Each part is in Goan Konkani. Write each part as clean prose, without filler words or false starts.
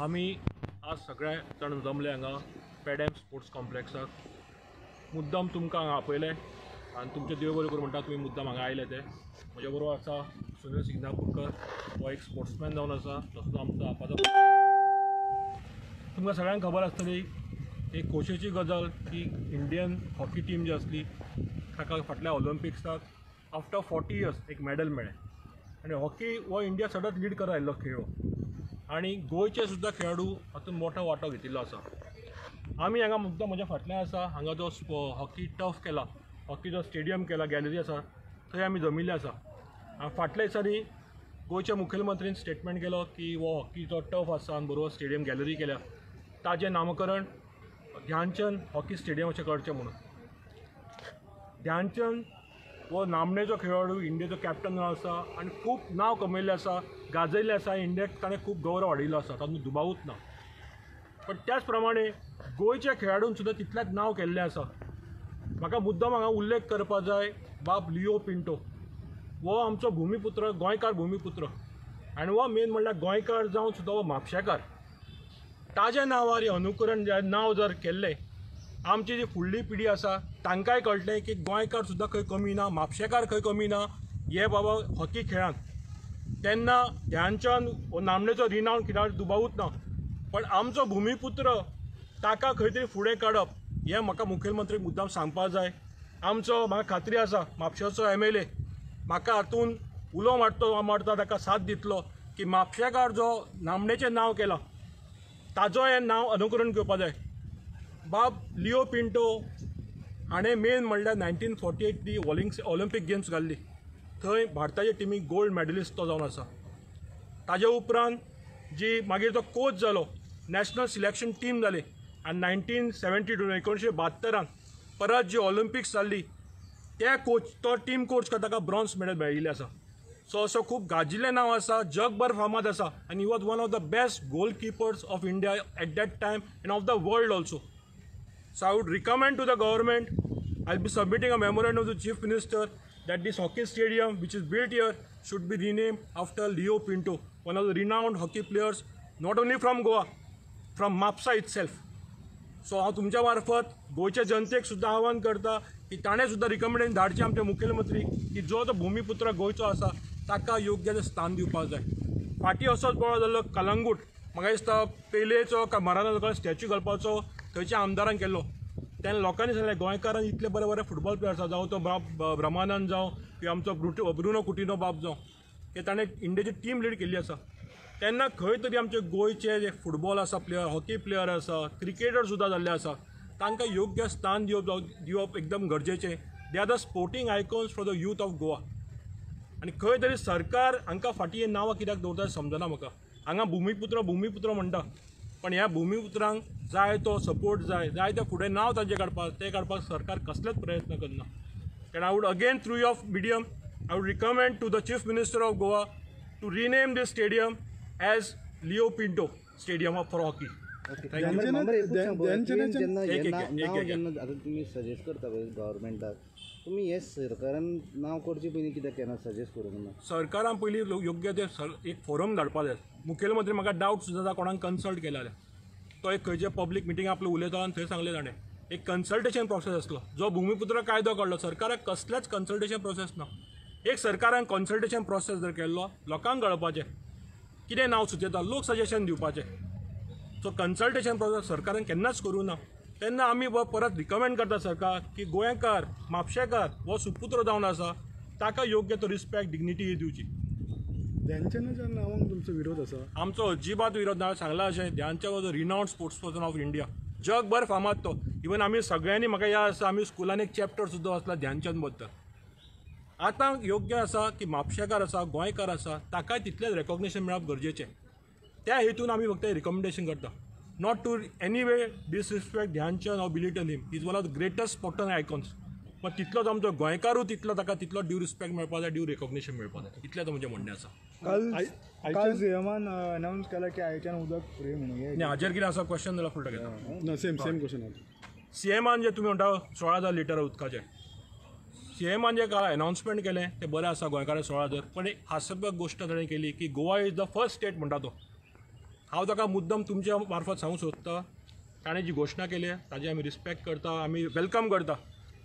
आमी आज सगळे जाण जमले हांगा पेडेम स्पोर्ट्स कॉम्प्लेक्साक. मुद्दम तुमकां हांगा आपयलें आनी तुमचें देव बरें करूं म्हणटा तुमी मुद्दम हांगा आयले ते. म्हज्या बरोबर आसा सुनील सिंगनापूरकर, हो एक स्पोर्ट्समॅन जावन आसा, तसोच आमचो आपाचो. तुमकां सगळ्यांक खबर आसतली एक खोशयेची गजाल की इंडियन हॉकी टीम जी आसली ताका फाटल्या ऑलिम्पिक्साक आफ्टर 40 इयर्स एक मॅडल मेळ्ळें. आनी हॉकी हो इंडिया सदांच लीड करत आयिल्लो खेळ आनी गोंयचे सुद्दां खेळाडू हातूंत मोठो वांटो घेतिल्लो आसा. आमी हांगा मुद्दम म्हज्या फाटल्यान आसा हांगा जो हॉकी टर्फ केला, हॉकी जो स्टेडियम केला, गॅलरी आसा थंय आमी जमिल्ले आसा. फाटल्या दिसांनी गोंयच्या मुखेलमंत्रीन स्टेटमेंट केलो की हो हॉकीचो टर्फ आसा आनी बरोबर स्टेडियम गॅलरी केल्या, ताजें नामकरण ध्यानचंद हॉकी स्टेडियम अशें करचें म्हणून. ध्यानचंद हो नामनेचो खेळाडू, इंडियेचो कॅप्टन आसा आनी खूब नांव कमयल्लें आसा, गाजयल्लें आसा, इंडियाक ताणें खूब गौरव हाडिल्लो आसा, तातूंत दुबावूच ना. पण त्याच प्रमाणे गोंयच्या खेळाडून सुद्दां तितलेंच नांव केल्लें आसा. म्हाका मुद्दम हांगा उल्लेख करपाक जाय बाब लिओ पिंटो, हो आमचो भुमिपुत्र, गोंयकार भुमिपुत्र आनी हो मेन म्हणल्यार गोंयकार जावन सुद्दां हो म्हापशेकार. ताज्या नांवार हें अनुकरण नांव जर केल्लें, आमची जी फुडली पिढी आसा तांकांय कळटलें की गोंयकार सुद्दां खंय कमी ना, म्हापशेकार खंय कमी ना हे बाबा हॉकी खेळांत. तेन्ना ध्यानचंद हो नामनेचो रिनावंड खेळाडू दुबावूच ना, पण आमचो भुमिपुत्र ताका खंय तरी फुडें काडप हें म्हाका मुखेलमंत्री मुद्दाम सांगपाक जाय. आमचो म्हाका खात्री आसा म्हापशेचो MLA म्हाका हातून उलो मारता, ताका साथ दितलो की म्हापशेकार जो नामनेचें नांव केलां ताजो हें नांव अनुकरण घेवपाक जाय. बाब लिओ पिंटो हाणें मेन म्हणल्यार 1948 ती ऑलिम्पीक गेम्स घाल्ली, थंय भारताच्या टिमीक गोल्ड मॅडलिस्ट तो जावन आसा. ताजे उपरांत जी मागीर तो कोच जालो, नॅशनल सिलेक्शन टीम जाली आनी 1972 1972 परत जी ऑलिम्पिक्स जाल्ली त्या कोच तो टीम कोच करता ताका ब्रॉन्ज मेडल मेळिल्लें आसा. सो असो खूब गाजिल्लें नांव आसा, जगभर फामाद आसा आनी he was one of the best goal keepers of India at that time and of the world also. So I would recommend to the government, I will be submitting a memorandum to Chief Minister that this hockey stadium which is built here should be renamed after Leo Pinto, one of the renowned hockey players not only from Goa, from Mapsa itself. So हांव तुमच्या मार्फत गोंयच्या जनतेक सुद्दां आव्हान करता की ताणें सुद्दां रिकमेंडेशन धाडचें आमचे मुखेलमंत्री की जो तो भुमिपुत्र गोंयचो आसा ताका योग्य तें स्थान दिवपाक जाय. फाटीं असोच बोवाळ जाल्लो कलंगूट, म्हाका दिसता पेलेचो काय मराणाचो स्टॅच्यू घालपाचो थंयच्या आमदारान केल्लो. तेन्ना लोकांनी सांगलें गोंयकारान इतले बरे बरे फुटबॉल प्लेयर्स आसा, जावं तो ब्रह्मानंद जावं किंवा आमचो ब्रुनो कुटिनो बाब जावं, की ताणें इंडियाची टीम लीड केल्ली आसा. तेन्ना खंय तरी आमचे गोंयचे जे फुटबॉल आसा प्लेयर, हॉकी प्लेयर आसा, क्रिकेटर सुद्दां जाल्ले आसा, तांकां योग्य स्थान दिवप एकदम गरजेचें. They are the sporting icons for the youth of Goa. आनी खंय तरी सरकार हांकां फाटीं नांवां कित्याक दवरता समजना म्हाका. हांगा भुमिपुत्र भुमिपुत्र म्हणटा, पण ह्या भुमिपुत्रांक जाय तो सपोर्ट जाय, जाय ते फुडें नांव तांचें काडपाक, तें काडपाक सरकार कसलेच प्रयत्न करना. And I would again through your medium I would recommend to the Chief Minister of Goa to rename this stadium as Leo Pinto Stadium for hockey. आतां तुमी सजेस्ट करता पळय गव्हर्मेंटाक, तुमी हे सरकारान नांव करचे पयलीं कित्याक केन्ना सजेस्ट करूंक ना? सरकारान पयलीं योग्य ते एक फोरम धाडपाक जाय. मुखेलमंत्री म्हाका डावट सुद्दां जाता कोणाक कन्सल्ट केला जाल्यार तो एक खंयचे पब्लीक मिटींग आपलो उलयता आनी थंय सांगलें ताणें एक कन्सल्टेशन प्रोसेस आसलो. जो भुमिपुत्र कायदो काडलो सरकाराक कसलेच कन्सल्टेशन प्रोसेस ना. एक सरकारान कन्सल्टेशन प्रोसेस जर केल्लो लोकांक कळपाचें कितें नांव सुचयता, लोक सजेशन दिवपाचें. सो कन्सल्टेशन प्रोसेस सरकारान केन्नाच करूं ना. तेन्ना आमी परत रिकमेंड करता सरकार की गोंयकार म्हापशेकार हो सुपुत्र जावन आसा ताका योग्य तो रिस्पेक्ट डिग्निटी ही दिवची. ध्यानचंदाच्या नांवाक तुमचो विरोध आसा? आमचो अजिबात विरोध ना. सांगला अशें Dhyanchand was a renowned sports person of India, जगभर फामाद तो. इवन आमी सगळ्यांनी म्हाका याद आसा आमी स्कुलान एक चॅप्टर सुद्दां वाचला ध्यानचंद बद्दल. आतां योग्य आसा की म्हापशेकार आसा, गोंयकार आसा, ताकाय तितलेंच रेकॉग्निशन मेळप गरजेचें. त्या हेतून आमी फक्त रिकमेंडेशन करता, not to any way disrespect Dhyanchand or belittle him. Is one of the greatest sportsman icons. पण तितलोच आमचो गोंयकारूय तितलो ताका तितलो ड्यू रिस्पेक्ट मेळपाक जाय, ड्यू रेकॉग्निशन मेळपाक जाय, इतलेंच म्हजें म्हणणें आसा. काल सीएमान अनावन्स केला की आयच्यान उदक फ्री म्हणून. न्ही, हाजेर कितें आसा क्वेश्चन जाल्यार फुडे घेता. Same same question. सीएमान जे तुमी म्हणटा 16,000 लिटर उदकाचें, सीएमान जे काल अनावन्समेंट केलें तें बरें आसा गोंयकारांक 16,000. पण एक हास्यास्पद गोश्ट ताणें केली की Goa is the first state म्हणटा तो. हांव ताका मुद्दम तुमच्या मार्फत सांगूंक सोदता, ताणें जी घोशणा केली ताजी आमी रिस्पेक्ट करता, आमी welcome करता,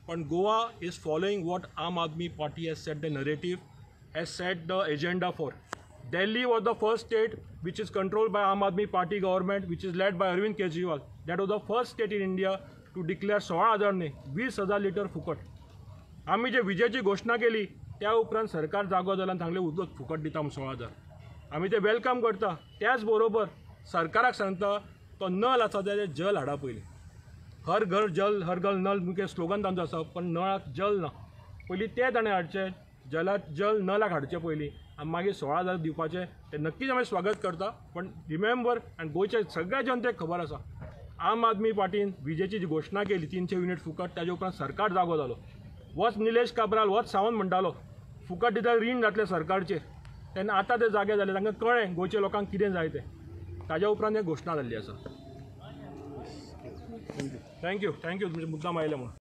पण Goa is following what Aam Aadmi Party has set the narrative, has set the agenda for. Delhi was the first state which is controlled by Aam Aadmi Party government, which is led by Arvind Kejriwal. That was the first state in India to declare 16,000 न्ही 20,000 लिटर फुकट. आमी जे विजेची घोशणा केली त्या उपरांत सरकार जागो जाला आनी सांगलें उदक फुकट दिता म्हूण 16,000. आमी ते welcome करता. त्याच बरोबर सरकाराक सांगता तो नळ आसा ते जल हाडा पयलीं. हर घर जल, हर घर नल मुखेल स्लोगन तांचो आसा, पण नळाक जल ना, पयलीं तें ताणें हाडचें, जल नळाक हाडचें पयलीं आनी मागीर 16,000 दिवपाचें तें नक्कीच आमी स्वागत करता. पण रिमेंबर, आनी गोंयच्या सगळ्या जनतेक खबर आसा, आम आदमी पार्टीन विजेची जी घोशणा केली 300 युनिट फुकट, ताजे उपरांत सरकार जागो जालो. वच निलेश काब्राल, वच सावंत म्हणटालो फुकट दिता रीण जातलें सरकारचेर, तेन्ना आतां ते जागे जाले, तांकां कळ्ळें गोंयच्या लोकांक कितें जाय तें, ताज्या उपरांत ही घोशणा जाल्ली आसा. Thank you, thank you तुमचे मुद्दाम आयले म्हणून.